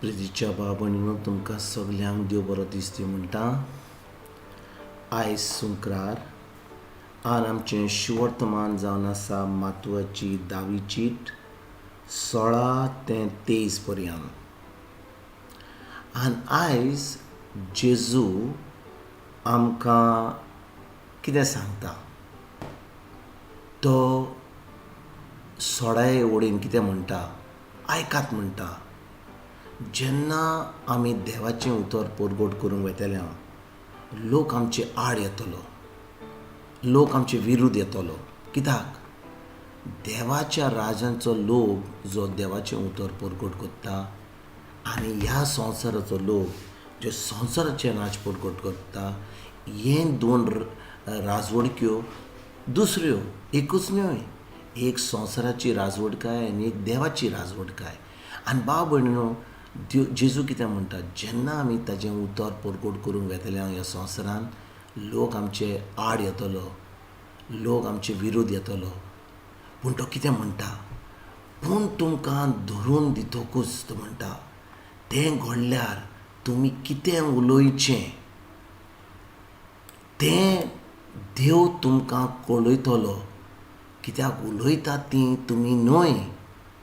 प्रितीच्या भाव भयणीनो, तुमकां सगल्यांक देव बरो दीस दी म्हणटा. आयज सुंक्रार आनी आमचें शुवर्तमान जावन आसा मातवाची धावी चीट 16 ते 23 पर्यंत. आनी आयज जेजू आमकां कितें सांगता, तो 16 ओडीन कितें म्हणटा, आयकात म्हणटा. जेन्ना आमी देवाचें उतर परगट करूंक वेतले, लोक आमचे आड येतलो, लोक आमचे विरुद्ध येतलो. कित्याक? देवाच्या राजांचो लोक जो देवाचें उतर परगट करता आनी ह्या संवसाराचो लोक जो संवसाराचें राज परगट करता, हे दोन राजवडक्यो दुसऱ्यो एकूच न्हय. एक संवसाराची राजवडकाय आनी एक देवाची राजवडकाय. आनी भाव भयणीनो, जेजू कितें म्हणटा, जेन्ना आमी ताजें उतर परगट करूंक वेतले ह्या संवसारान, लोक आमचे आड येतलो, लोक आमचे विरोध येतलो. पूण तो कितें म्हणटा, पूण तुमकां धरून दितकूच तो म्हणटा, तें घडल्यार तुमी कितें उलोवचें तें देव तुमकां कळयतलो. कित्याक उलयतात तीं तुमी न्हय,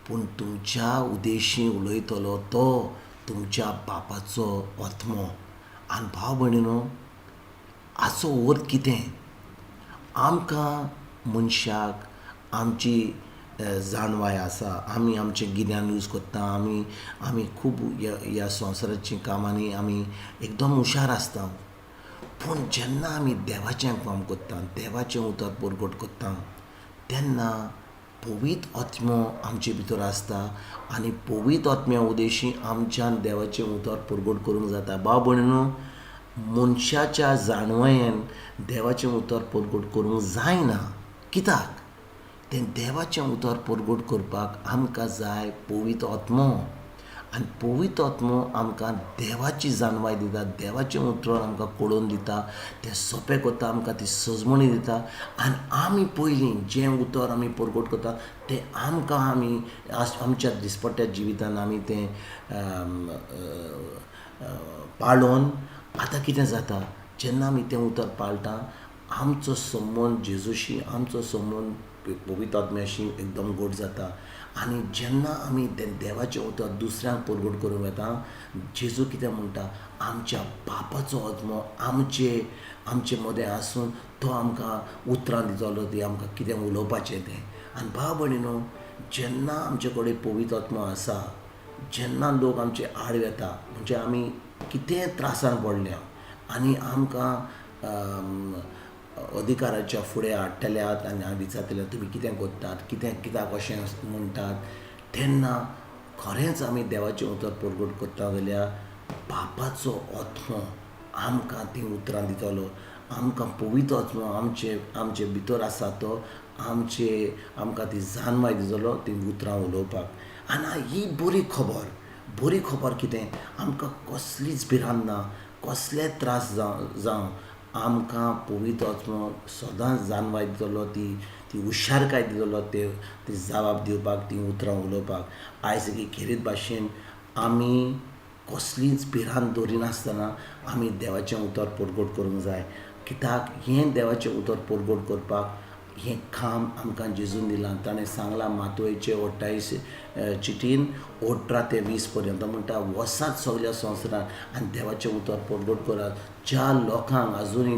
पूण तुमच्या उदेशी उलयतलो तो तुमच्या बापाचो आत्मो. आनी भाव भयणीनो, हाचो अर्थ कितें, आमकां मनशाक आमची जाणवाय आसा, आमी आमचें गिन्यान यूज करता, आमी आमी खूब ह्या संवसाराच्या कामांनी आमी एकदम हुशार आसता. पूण जेन्ना आमी देवाचें काम करता, देवाचें उतर परगट करता, तेन्ना पवित्र आत्मो आमचे भितर आसता आनी पवित्र आत्म्या उदेशी आमच्यान देवाचें उतर परगट करूंक जाता. भाव भयणीनो, मनशाच्या जाणवयेन देवाचें उतर परगट करूंक जायना. कित्याक? तें देवाचें उतर परगट करपाक आमकां जाय पवित्र आत्मो. आनी पवित्र आत्मो आमकां देवाची जाणवाय दिता, देवाचें उतर आमकां कळोवन दिता, तें सोंपें करता, आमकां ती सजमणी दिता. आनी आमी पयलीं जें उतर आमी परगट करता तें आमकां आमी आमच्या दिसपट्ट्या जिवितान आमी तें पाळोन आतां कितें जाता, जेन्ना आमी तें उतर पाळटा, आमचो संबंद जेजूशी, आमचो संबंद पवित्र आत्म्याशी एकदम गोड जाता. आनी जेन्ना आमी देवाचें उतर दुसऱ्यांक परगट करूंक वेता, जेजू कितें म्हणटा, आमच्या बापाचो आत्मो आमचे आमचे मदें आसून तो आमकां उतरां दितलो, ती आमकां कितें उलोवपाचें तें. आनी भाव भयणीनो, जेन्ना आमचे कडेन पवित्र आत्मो आसा, जेन्ना लोक आमचे आड वेता, म्हणजे आमी कितें त्रासान पडल्या आनी आमकां अधिकाराच्या फुडें हाडटल्यात आनी विचारतले तुमी कितें करतात, कितें कित्याक अशें म्हणटात, तेन्ना खरेंच आमी देवाचें उतर परगट करता जाल्यार बापाचो आत्मो आमकां तीं उतरां दितलो. आमकां पवित्र आत्मो आमचे आमचे भितर आसा, तो आमचे आमकां ती जाणवाय दितलो तीं उतरां उलोवपाक. आनी ही बरी खबर, बरी खबर कितें, आमकां कसलीच भिरांत ना, कसले त्रास जावं जावं, आमकां पवित्र आत्मो सदांच जाणवाय दितलो, ती ती हुशारकाय दितलो, ते ती जबाब दिवपाक, तीं उतरां उलोवपाक. आयज एक खेरीत भाशेन आमी कसलीच भिरांत दवरिनासतना आमी देवाचें उतर परगट करूंक जाय. कित्याक हें देवाचें उतर परगट करपाक हें काम आमकां जेजून दिलां. ताणें सांगलां मातयेचे 28 चिटीन 18 ते 20 पर्यंत म्हणटा, वसात सगल्या संवसारांत आनी देवाचें उतर परगट करात. ज्या लोकांक आजुनूय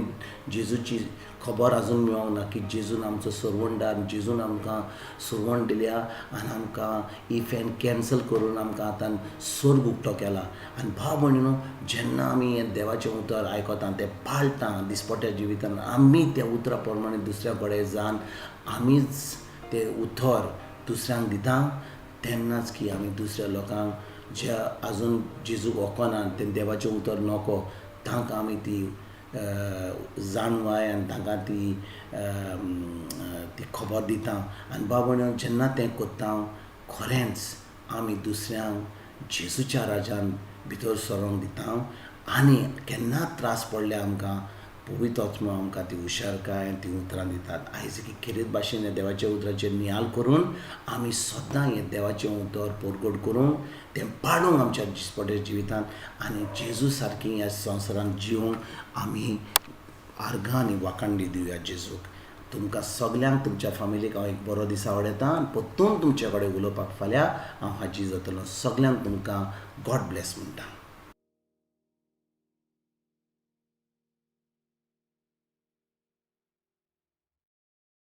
जेजूची खबर आजून मेळोंक ना की जेजून आमचो सरवंडार, जेजून आमकां सरवण दिल्या आनी आमकां ही फॅन कॅन्सल करून आमकां आतां स्वर्ग उक्तो केला. आनी भाव भयणीनो, जेन्ना आमी हें देवाचें उतर आयकता, तें पाळटा दिसपट्ट्या जिवितान, आमी त्या उतरा प्रमाणे दुसऱ्या कडेन जावन आमीच तें उतर दुसऱ्यांक दिता, तेन्नाच की आमी दुसऱ्या लोकांक ज्या आजून जेजूक वळखना, तें देवाचें उतर नको, तांकां आमी ती जाणवाय आनी तांकां ती ती खबर दिता. आनी भाव भयणीनो, जेन्ना तें करता, खरेंच आमी दुसऱ्यांक जेजूच्या राजान भितर सरोंक दिता. आनी केन्ना त्रास पडले आमकां, पवित्र आत्मो आमकां ती हुशारकाय आनी ती उतरां दितात. आयज एक खेरीत भाशेन ह्या देवाच्या उतराचेर नियाळ करून आमी सदां हें देवाचें उतर परगट करूंक, तें पाळूंक आमच्या दिसपट्या जिवितांत आनी जेजू सारकी ह्या संवसारांत जिवूंक आमी आर्गां आनी वाखाण दिवया जेजूक. तुमकां सगल्यांक, तुमच्या फामिलीक हांव एक बरो दीस आवडयता आनी परतून तुमचे कडेन उलोवपाक फाल्यां हांव हाजीर जातलो. सगल्यांक तुमकां गॉड ब्लेस म्हणटा.